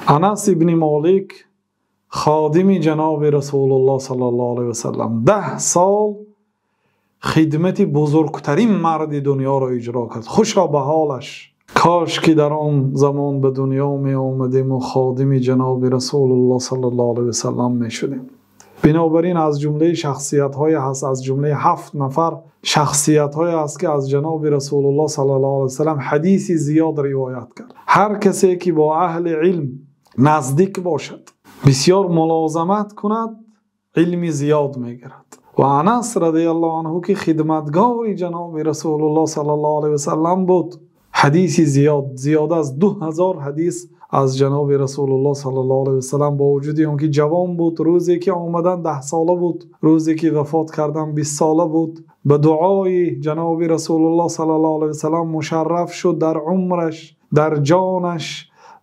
Анас ибни Молик, ходими ҷаноби Расулуллоҳ саллаллоҳу алайҳи васаллам, 10 сол хидмати бузургтарин марди дунёро иҷро кард. Хушо ба ҳолаш! Кош ки дар он замон ба дунё меомадем ва ходими ҷаноби Расулуллоҳ саллаллоҳу алайҳи васаллам мешудем. Бинобар ин, аз ҷумлаи шахсиятҳое ҳаст, аз ҷумлаи ҳафт нафар шахсиятҳое ҳаст, ки аз ҷаноби Расулуллоҳ саллаллоҳу алайҳи васаллам ҳадиси зиёд ривоят кард. Ҳар касе ки бо аҳли илм наздик бошад, бисёр мулозимат кунад, илми зиёд мегирад. Ва Анас разияллоҳу анҳу, ки хидматгори ҷаноби Расулуллоҳ саллаллоҳу алайҳи васаллам буд, ҳадиси зиёд, зиёд аз 2000 ҳадис аз ҷаноби Расулуллоҳ саллаллоҳу алайҳи васаллам. Бо вуҷуди он ки ҷавон буд, рӯзе ки омадан 10 сола буд, рӯзе ки вафот кардан 20 сола буд, ба дуои ҷаноби Расулуллоҳ саллаллоҳу алайҳи васаллам мушарраф шуд. Дар умраш, дар ҷонаш,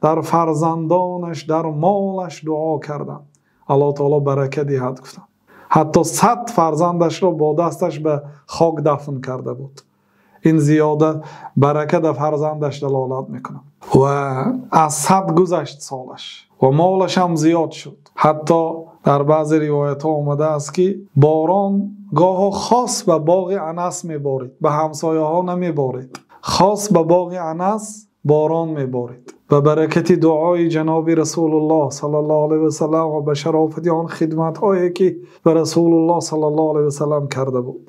дар фарзандонаш, дар молаш дуо карданд, Аллоҳ таоло барака диҳад, гуфтанд. Ҳатто 100 фарзандашро бо дасташ ба хок дафн карда буд. Ин зиёда барака дар фарзандаш далолат мекунад. Ва аз 100 гузашт солаш ва молаш ҳам зиёд шуд. Ҳатто дар баъзе ривоятҳо омадааст, ки борон гоҳо хос ба боғи Анас меборид, ба ҳамсояҳо намеборид, хос ба боғи Анас борон меборид. Ба баракати дуои ҷаноби Расулуллоҳ саллаллоҳу алайҳи васаллам ва ба шарофати он хидматҳое, ки ба Расулуллоҳ саллаллоҳу алайҳи васаллам карда буд.